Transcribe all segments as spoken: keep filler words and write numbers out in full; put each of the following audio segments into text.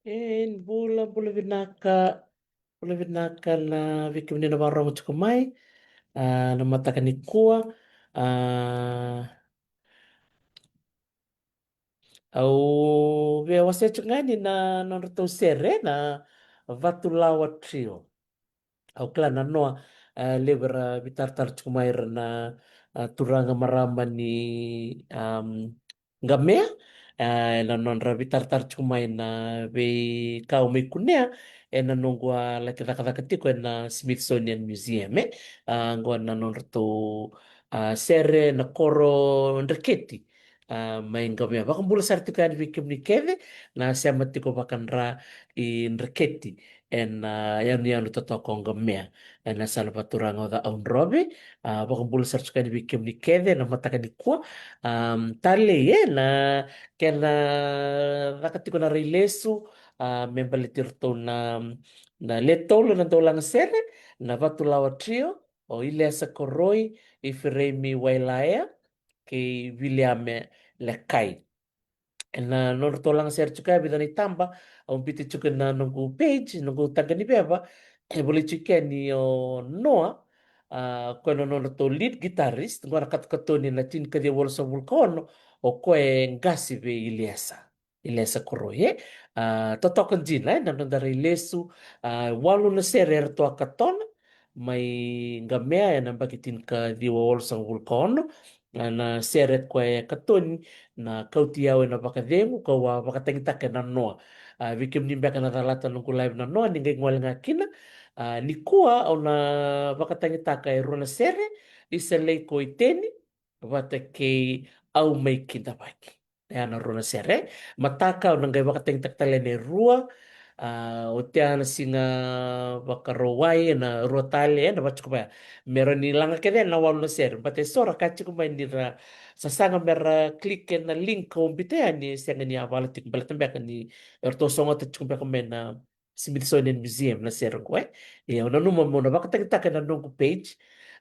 E, ni bula, bula vinaka. Bula vinaka na vei kemuni na vakarorogo tiko mai. A, na mataka nikua. A, au via wasea tiko ga yani na nodratou sere na Vatulawa Trio. Au kila na noa, a, levu era veitaratara tiko mai ira na, a, turaga marama ni, am, Gamea, a, ena nodra veitaratara tiko mai na veika au mai kunea ena noqu a laki cakacaka tiko ena Smithsonian Museum, e. A, oqo na nodratou, a, sere na koro Dreketi, a, mai Gamea. Vakabula sara tiko yani vei kemuni kece na sema tiko vakadra i Dreketi ena yanuyanu totoka o Gamea, ena yasana vakaturaga o Caaudrove. A, vakabula sara tiko yani vei kemuni kece na mataka nikua. Am, talei, e, na kena caka tiko na railesu, a, me baleti iratou na, na le tolu na daulaga sere, na Vatulawa Trio, o Iliesa Koroi, Ifireimi Wailaea, kei Viliame Lekai. Ena nodratou laga sere tiko ya, vica na itaba au biuta tiko ena noqu page, noqu taqa ni veva, e volai tiko yani o Noa, a, koya na nodratou lead guitarist, qo na katokatoni na tinikaciwa walusagavulu ka ono, o koya e qase vei Iliesa. Iliesa Koroi, e. A, totoka dina, e, na noda railesu, a, walu na sere eratou a katona mai Gamea ena yabaki tinikaciwa walusagavulu ka ono. A, na sere koya e katoni na Kauti Au Ena Vakacegu, kau a vakatagitaka ena noa. A, vei kemuni beka na calata noqu live na noa, ni qai gole ga kina. A, nikua au na vakatagitaka e rua na sere, Isa Lei Koiteni vata kei Au Mai Kidavaki. E, na rua na sere. Mataka au na qai vakatagitaka tale yani e rua. A, oti ya na siga Vakarauwai, ena rua tale, ena vaka tiko vaya. Me rawa ni laga kece na walu na sere. Baleta eso ra kaya tiko mai ni ra sasaga me ra click ena link au biuta yani, e sega ni yavala tiko. Baleta beka ni eratou sogota tiko beka mai na Smithsonian Museum na sere qo, e. Ia, au nanuma meu na vakatagitaka ena noqu page,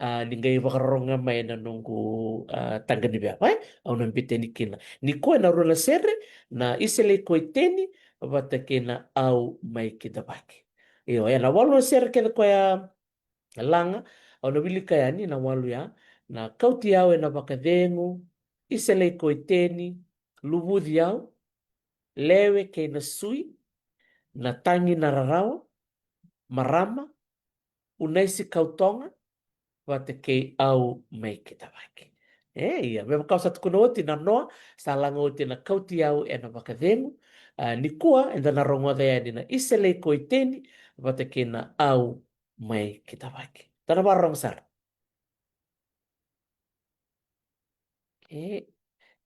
a, ni qai vakarorogo ga mai ena noqu, a, taqa ni veva, e. Au na biuta yani kina. Nikua ena rua na sere, na Isa Lei Koiteni vata kei na Au Mai Kidavaki. Io, ena walu na sere kece koya laga, au na wilika yani na walu ya, na Kauti Au Ena Vakacegu, Isa Lei Koiteni, Luvuci Au, Lewe kei na Sui, Na Tagi Na Rarawa, Marama, Unaisi Kautoga, vata kei Au Mai Kidavaki. E, ia, me vaka au sa tukuna oti na noa, sa laga oti na Kauti Au Ena Vakacegu. A, nikua, eda na rogoca yani na Isa Lei Koiteni vata kei na Au Mai Kidavaki. Da na vakarorogo sara. E,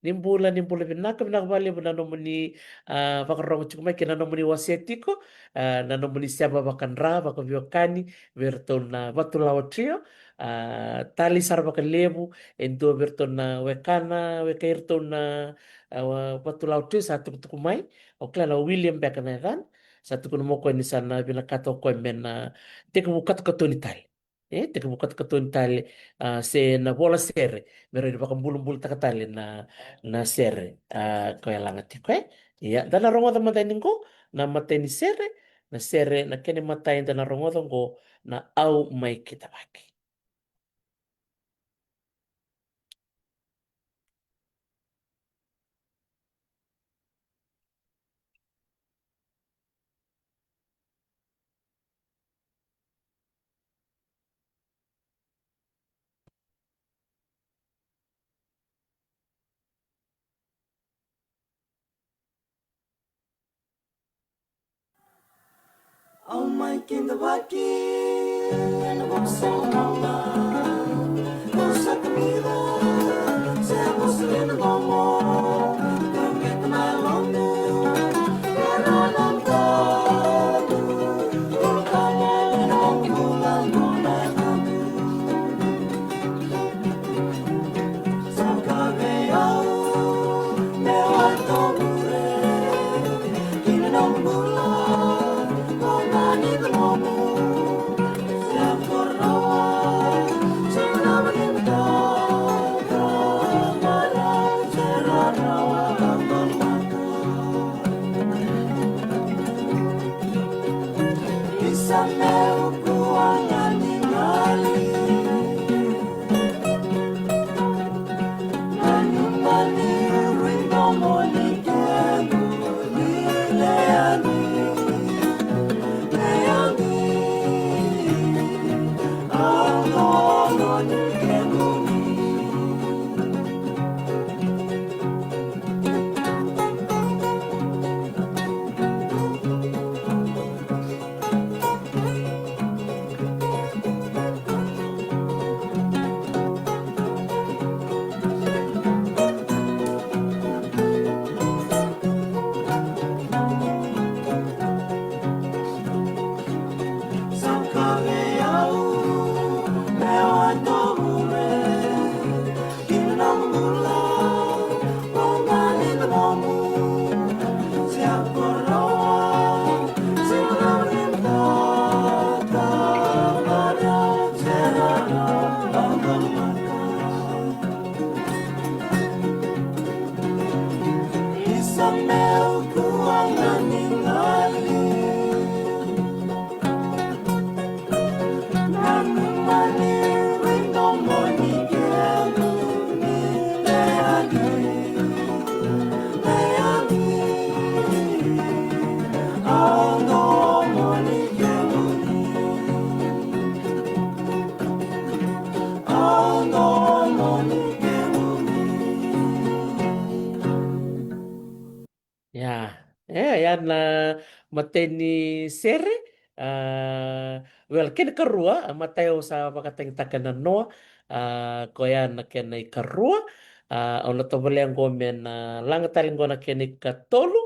ni bula, ni bula vinaka, vinaka vakalevu na nomuni, a, vakarorogo tiko mai kei na nomuni wasea tiko, a, na nomuni sema vakadra, vakaveiwekani vei iratou na Vatulawa Trio. A, talei sara vakalevu e dua vei iratou na wekana, weka iratou na, a, wa-, Vatulawa Trio sa tukutuku mai. Au kila na William beka na yacana, sa tukuna mai o koya ni sa na vinakata o koya me na tekivu katokatoni tale. E, tekivu katokatoni tale, a, se na vola sere, me rawa ni vakabulabulataka tale na, na sere, a, koya laga tiko, e. Ia, da na rogoca mada yani qo na imatai ni sere, na sere, na kena imatai da na rogoca qo, na Au Mai Kidavaki. Au mai kidavaki, ena vosa lala, vosa kamica, se vosa ena domo, kamica na loma, ena loma, ena loma, ena loma. Ia, e, ia na matai ni sere, a, well, kena ikarua, a, matai au sa vakatagitaka na noa, a, koya na kena ikarua, a, au na tovolea qo me na laga tale qo na kena ikatolu,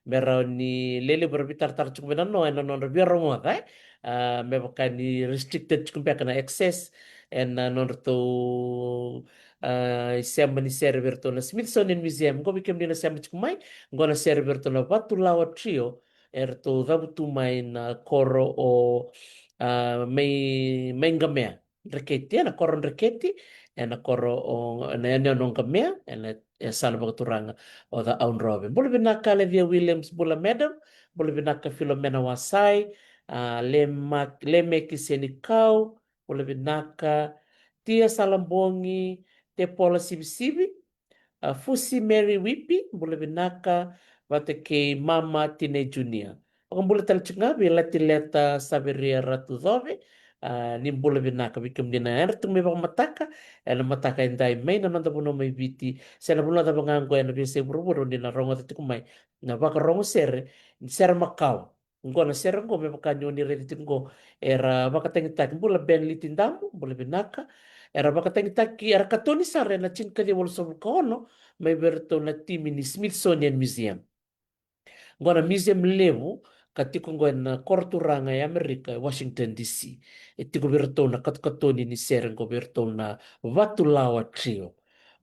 me rawa ni lelevu era veitaratara tiko mai na noa, ena nodra via rogoca, e, a, me vaka ni restricted tiko beka na access, ena nodratou, a, isema ni sere vei iratou na Smithsonian Museum. Qo vei kemuni na sema tiko mai, qo na sere vei iratou na Vatulawa Trio, eratou cavutu mai na koro o, a, mai, mai Qamea, Dreketi, ena koro Dreketi, ena koro o, ena yanuyanu o Qamea, ena yasana vakaturaga o Cakaudrove. Bula vinaka Lecia Williams, bula madam, bula vinaka Filomena Wasai, a, Lema-, Lemeki Senikau, bula vinaka, Tia Salabogi, Tepola Sivisivi, a, Fusi Mary Wipi, bula vinaka, vata kei Mama Tine Junior. Vakabula tale tiko ga vei Latileta Saveria Ratucove, a, ni bula vinaka vei kemuni na yadra tu mai vakamataka, ena mataka edai mai na noda vanua mai Viti, se na vanua cava ga qo ena veiyasai vuravura ni na rogoca tiko mai na vakarogo sere, ni sere makawa. Qo na sere qo me vaka ni oni raica tiko qo, era vakatagitaki, bula Ben Litidamu, bula vinaka. Era vakatagitaki, era katoni sara ena tinikaciwa walusagavulu ka ono, mai vei iratou na timi ni Smithsonian Museum. Qo na museum levu ka tiko qo ena koro turaga e Amerika, e Washington D C. E tiko vei iratou na katokatoni ni sere qo vei iratou na Vatulawa Trio.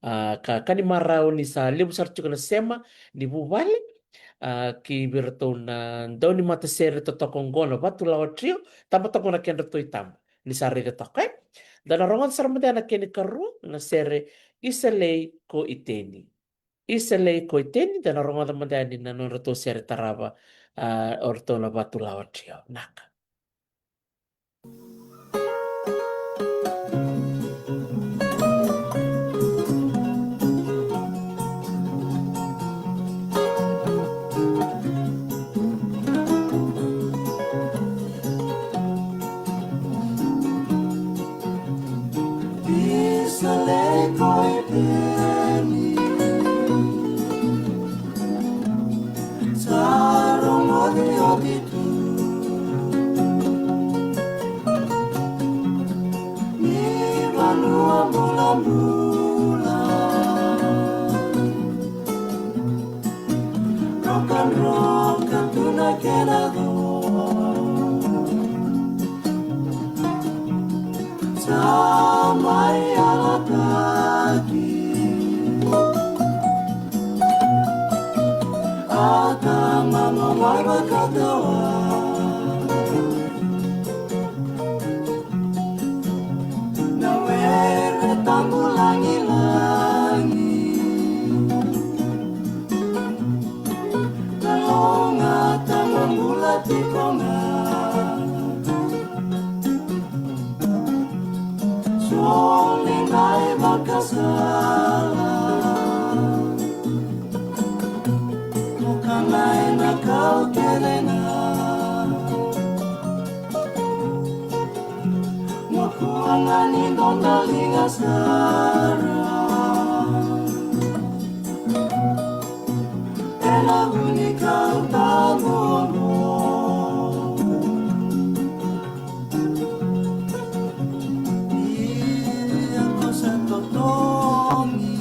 A, ka, ka ni marau ni sa levu sara tiko na sema ni vuvale, a, ki vei iratou na daunimatasere totoka oqo na Vatulawa Trio, taba toka na kedratou itaba. Ni sa raica toka, e? Da na rogoca sara mada na kena ikarua, na sere Isa Lei ko Iteni. Isa Lei ko Iteni, da na rogoca mada yani na nodratou sere tarava, a, o iratou na Vatulawa Trio. Naka. Ni vanua bulabula, drokadroka tu na kena co. Sa mai yalataki a tama mo mai vakatawa. Na were tabu lagilagi, na loga tabu bula tiko ga. Kuagani dodoliga sara ena vunikau tabu oqo. Ia ko sa totogi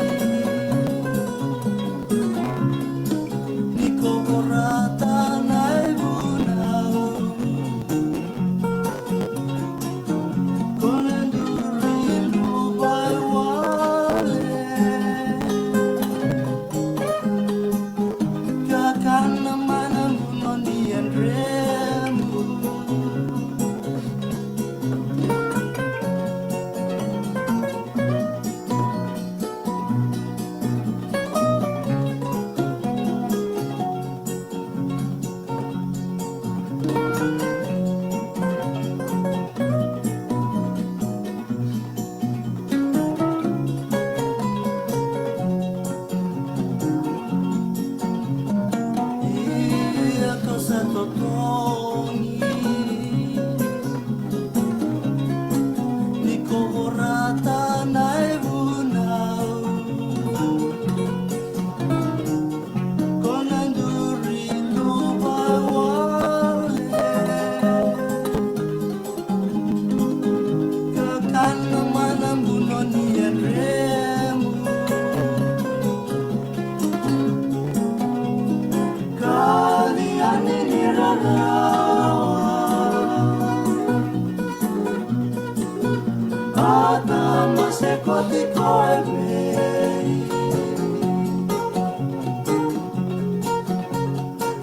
ni ko vorata na ivunau. Ko na duri luvawale. Kakana mana muno ni yadremu. Ia ko sa totogi ni ko vorata na ivunau. Ko na duri luvawale. Kakana mana muno ni yadremu. Kali yani ni rarawa. Ata mase koti koe vei.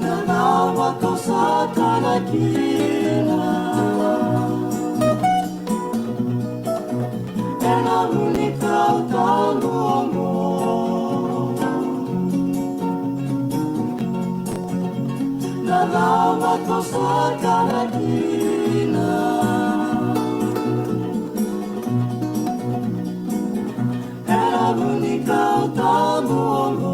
Na cava ko sa kana kina ena vunikau tabu oqo? Na cava ko sa kana kina ena vunikau tabu oqo?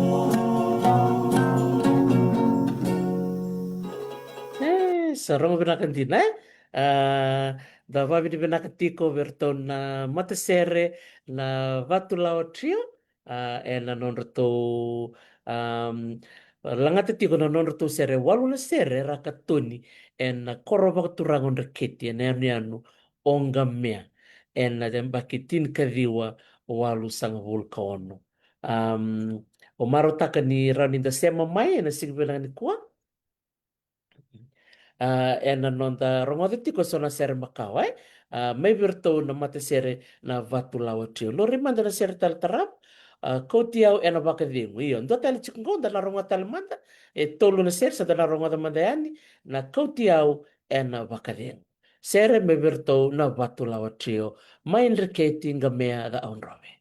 E, sa rogo vinaka dina, e? A, da vavinavinaka tiko vei iratou na matasere na Vatulawa Trio, a, ena nodratou, am, lagata tiko na nodratou sere, walu na sere ra katoni ena koro vakaturaga o Dreketi ena yanuyanu o Qamea ena yabaki tinikaciwa walusagavulu ka ono. Am, au marautaka ni rawa ni da sema mai ena siga vinaka nikua. A, ena noda rogoca tiko eso na sere makawa, e? A, mai vei iratou na matasere na Vatulawa Trio. Laurai mada na sere tale tarava, a, Kauti Au Ena Vakacegu. Io, dua tale tiko qo, da na rogoca tale mada. E tolu na sere sa da na rogoca mada yani, na Kauti Au Ena Vakacegu. Sere mai vei iratou na Vatulawa Trio, mai Dreketi, Qamea, Cakaudrove.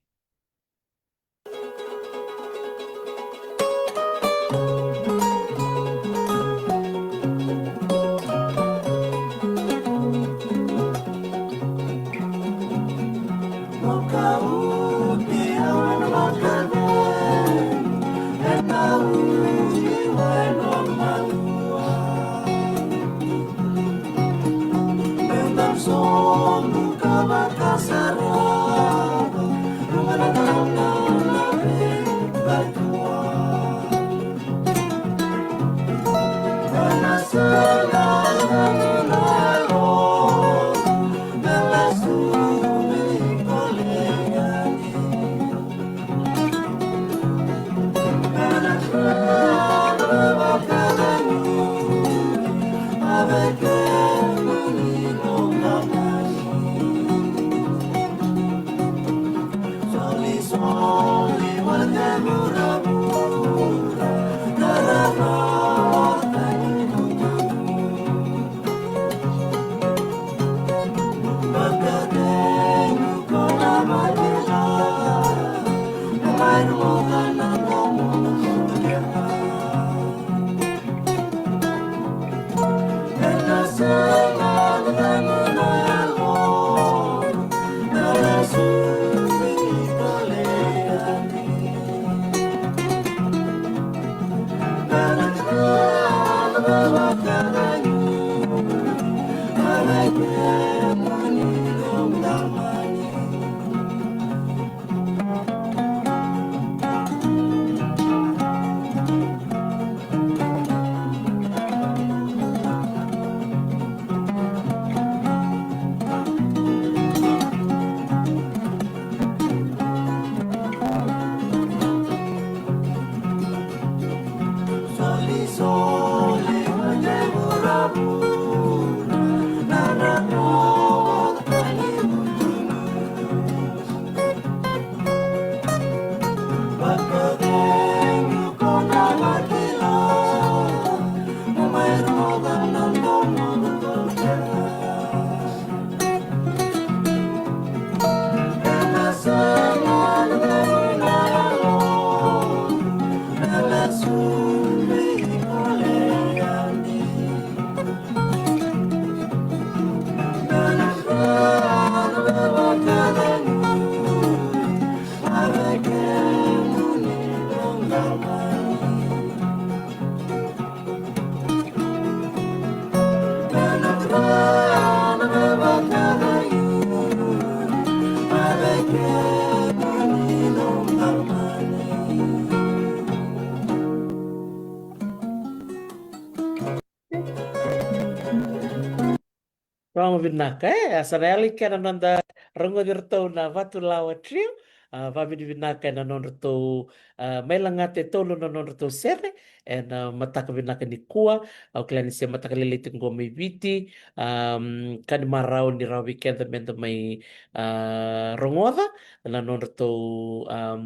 Rogo vinaka, e, a sa na yali kena noda rogoci iratou na Vatulawa Trio, a, vavinavinaka ena nodratou, a, mai lagata e tolu na nodratou sere, ena mataka vinaka nikua, au kila ni se mataka lailai tiko qo mai Viti, a, ka ni marau ni rawa vei keda meda mai, a, rogoca, na nodratou, a,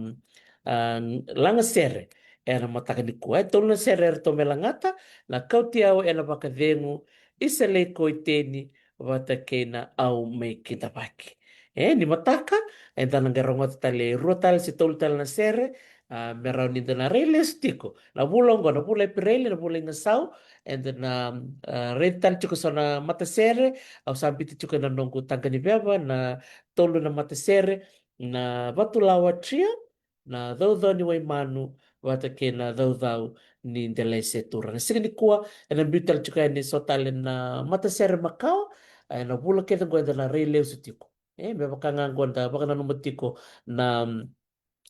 a, lagasere, ena mataka nikua. E tolu na sere eratou mai lagata, na Kauti Au ena Vakacegu, Isa Lei Koiteni, vata kei na Au Mai Kidavaki. E, ni mataka, eda na qai rogoca tale, rua tale se tolu tale na sere, a, me rawa ni da na rai lesu tiko. Na vula oqo, na vula Epireili, na vula i gasau, eda na, a, rai tale tiko so na matasere, au sa biuta tiko ena noqu taqa ni veva, na tolu na matasere, na Vatulawa Trio, na Caucau ni Waimanu, vata kei na Caucau ni Delaiseturaga. Siga nikua, ena biu tale tiko yani so tale na matasere makawa, ena vula kece qo eda na rai lesu tiko. E, me vaka ga qo da vakananuma tiko na, mm,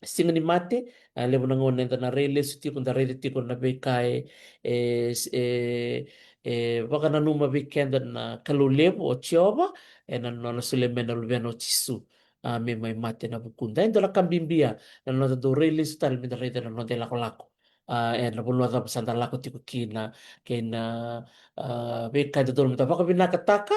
Siga ni Mate, a, levu na gauna eda na rai lesu tiko, da raica tiko na veika e, e, e, e vakananuma vei keda na Kalou levu, o Jiova, ena nona solia mai na Luvena o Jisu, a, me mai mate ena vukuda. E dua na ka bibi ya, na noda dau rai lesu tale meda raica na noda ilakolako. A, ena vanua cava sa da lako tiko kina, kei na, a, veika e dodonu meda vakavinakataka,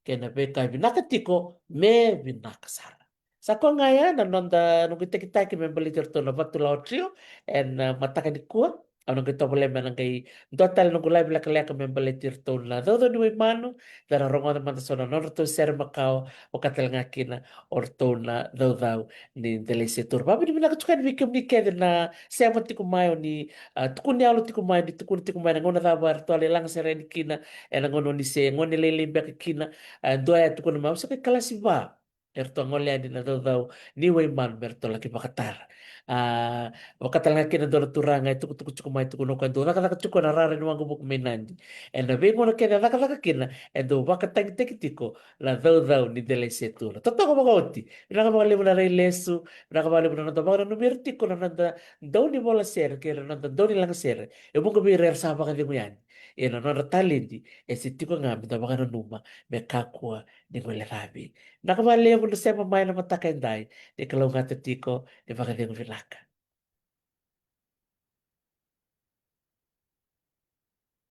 kei na veika e vinaka tiko, me vinaka sara. Sa koya ga ya na noda, noqu itakitaki me baleti iratou na Vatulawa Trio, ena, a, mataka nikua. Au na qai tovolea me na qai dua tale noqu live lekaleka me baleti iratou na Caucau ni Waimanu, da na rogoca mada so na nodratou sere makawa, vaka tale ga kina o ratou na Caucau ni Delaiseturaga. Vavinavinaka tiko yani vei kemuni kece na sema tiko mai, o ni, a, tukuni yalo tiko mai, ni tukuni tiko mai na gauna cava eratou a lai lagasere yani kina, ena gauna o ni se gone lailai beka kina, a, dua ya e tukuna mai, au se qai kalasi va. Eratou a gole yani na Caucau ni Waimanu me ratou laki vakatara. A, vaka tale ga kina dua na turaga e tukutuku tiko mai, tukuna o koya e dau cakacaka tiko na rara ni waqavuka mai Nadi. Ena veigauna kece e cakacaka kina, e dau vakatagitaki tiko na Caucau ni Delaiseturaga. Totoka vakaoti. Vinaka vakalevu na rai lesu, vinaka vakalevu na noda vakananumi ira tiko na noda dau ni vola sere kei na noda dau ni lagasere. E vuqa vei ira era sa vakacegu yani. Ia na nodra taledi e se tiko ga meda vakananuma me kakua ni guilecavi. Vinaka vakalevu na sema mai na mataka edai. Ni kalougata tiko, ni vakacegu vinaka.